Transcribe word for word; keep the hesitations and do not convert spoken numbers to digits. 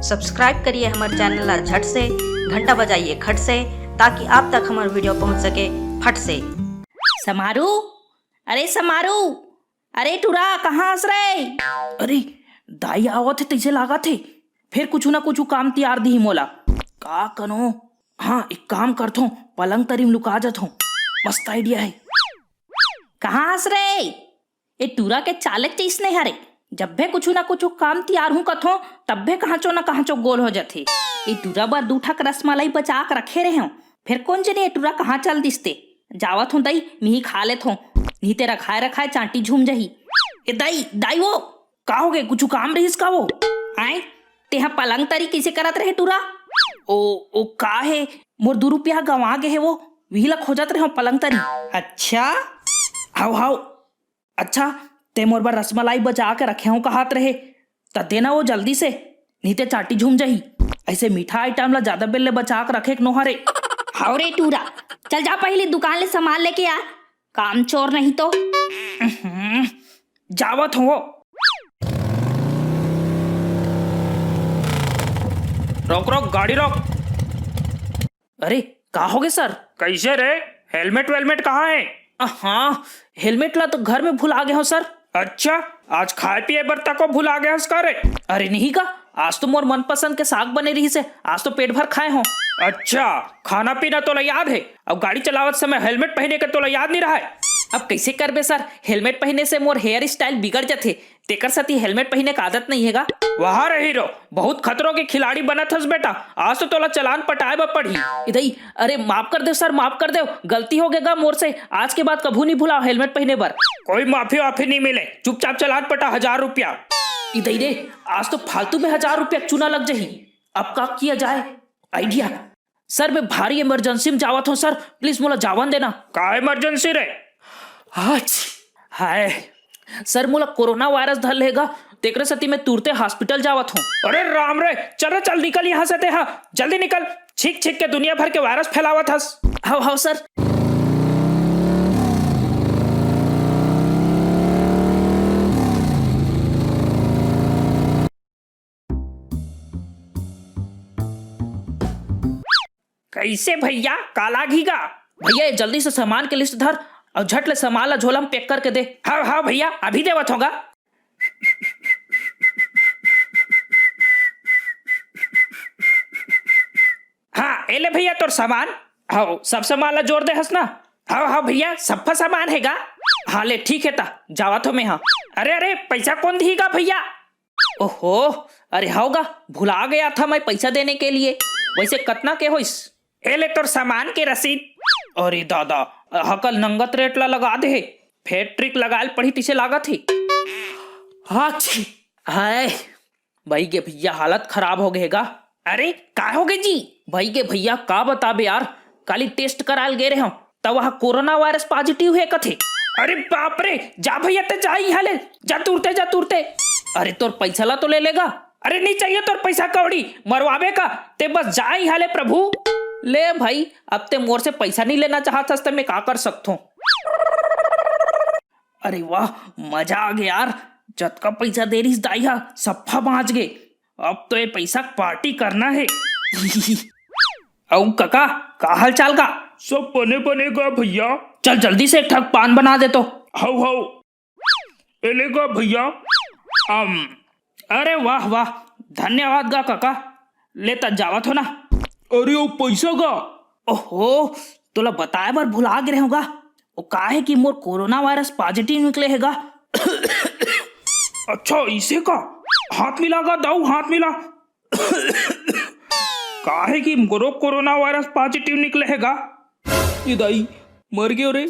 Subscribe करिए हमर channel ला झट से, घंटा बजाइए खट से, ताकि आप तक हमर वीडियो पहुंच सके फट से। समारू, अरे समारू, अरे टूरा, कहाँ हस रे? अरे दाई आवत हे तइसे लागत हे, फेर कुछु ना कुछु काम तियार दिही मोला। का कनो? हाँ, एक काम करथों, पलंग तरी म लुका जथों। मस्त आइडिया हे। कहाँ हस रे? ए टूरा के चालक चइसने हरे, जब्बे कुछु ना कुछु काम तियार हूँ कथों, तब्बे कहाँचो ना कहाँचो गोल हो जथे। ए टूरा बर दू ठक रसमलाई बचा के रखे रहेंव, फेर कोन जनी ए टूरा कहाँ चल दिसते। जावत हूँ दई, मिही खा लेथों, नहीं ते रखाए रखाए चांटी झूम जही। ए दाई, दाई वो, का होगे? कुछु काम रहिस का वो? आय, तेहा पलंग तरी कइसे करत रहे टूरा? ओ, ओ का हे, मोर दू रुपया गंवा गे हे वो, उही ला खोजत रहेंव पलंग तरी। अच्छा, हाव, हाव। अच्छा, ते मोर बर रसमलाई बचा के रखे हूँ कहत रहे, त देना वो जल्दी से, नहीं ते चांटी झूम जही। अइसे मीठा आइटम ला जादा बेर ले बचा के रखे के नोहरे। हाव रे टूरा, चल जा पहिली दुकान ले सामान लेके आ, काम चोर नहीं तो। उहुं, जावत हूँ वो। रोक, रोक, गाड़ी रोक। अरे, का होगे सर? कइसे रे? हेलमेट वेलमेट कहाँ हे? अ, हाँ, हेलमेट ला तो घर में भुला गे हंव सर। अच्छा, आज खाए पिए बर तको भुला गे हस का रे? अरे नहीं का, आज तो मोर मनपसंद के साग बने रहिस हे, आज तो पेट भर खाए हंव। अच्छा, खाना पीना तोला याद हे, अउ गाड़ी चलावत समय हेलमेट पहिने के तोला याद नहीं रहय? अब कइसे करबे सर, हेलमेट पहिने से मोर हेयर स्टाइल बिगड़ जथे, तेकर सेती हेलमेट पहिने के आदत नइ हे गा। वाह रे हीरो, बहुत खतरो के खिलाड़ी बनत हस बेटा, आज तो तोला चालान पटाए बर पड़ही। ए दई, अरे माफ कर देव सर, माफ कर देव, गलती होगे गा मोर से, आज के बाद कभू नइ भुलाव हेलमेट पहिने बर। कोई माफी वाफी नइ मिले, चुपचाप चालान पटा हजार रुपया। ए दई रे, आज तो फालतू में हजार रुपया के चूना लग जही। अब का किया जाए? आइडिया। सर, मैं भारी इमरजेंसी में जावत हंव सर, प्लीज मोला जावन देना। का इमरजेंसी रे? हाय, सर मोला कोरोना वायरस धर ले हे गा, तेकरे सेती मैं तुरते हॉस्पिटल जावत हंव। अरे राम रे, चल रे चल, निकल यहाँ से तेहा, जल्दी निकल। छींक छींक के दुनिया भर के वायरस फैलावत हस। हाव हाव सर। कइसे भइया, का लागही गा? भइया, ये जल्दी से सामान के लिस्ट धर अउ झट ले सामान ला झोला में पैक करके दे। हाव हाव भइया, अभी देवत हंव गा। हाँ, ए ले भइया तोर सामान। हाव, सब सामान ला जोर दे हस ना? हाव हाव भइया, सब्बा सामान हे गा। हाँ ले, ठीक हे ता, जावत हंव मैं। हाँ, अरे अरे, पइसा कोन दिही गा भइया? ओहो, अरे हाव गा, भुला गया था मैं पैसा देने के लिए। वइसे कतना के होइस? ए ले तोर सामान के रसीद। अरे दादा, हकल नंगत रेट ला लगा दे हे। फेर ट्रिक लगाए ल पड़ही तइसे लागत हे। हाय, भाई के भइया हालत खराब होगे हे गा। अरे का होगे जी? भाई के भइया का बताबे यार, काली टेस्ट कराए ल गे रहेंव, त वहाँ कोरोना वायरस पॉजिटिव हे कथे। अरे बाप रे, जा भइया ते जा इहाँ ले, जा तुरते, जा तुरते। अरे तोर पइसा ला तो ले ले गा। अरे नइ चाहिए तोर पइसा कौड़ी, मरवाबे का? ते बस जा इहाँ ले प्रभु। ले भाई, अब ते मोर से पइसा नइ लेना चाहत हस त मैं का कर सकथों? अरे वाह, मजा आगे यार, जतका पइसा दे रिहिस दाई हा, सब्बा बाँच गे। अब तो ये पइसा के पार्टी करना हे। अउ कका, का हाल चाल गा? सब बने बने गा भइया। चल जल्दी से एक ठक पान बना दे तो। हव हव, ए ले गा भइया। अम, अरे वाह वाह, धन्यवाद गा कका, ले त जावत हंव ना। अरे ओ पइसा गा। ओहो, तोला बताए बर भुला गे रहेंव गा। ओ का हे कि मोर कोरोना वायरस पॉजिटिव निकले हे गा। अच्छा, इसे का? हाथ मिला गा दाऊ, हाथ मिला। का हे कि मोरो कोरोना वायरस पॉजिटिव निकले हे गा। ए दाई, मर गेंव रे।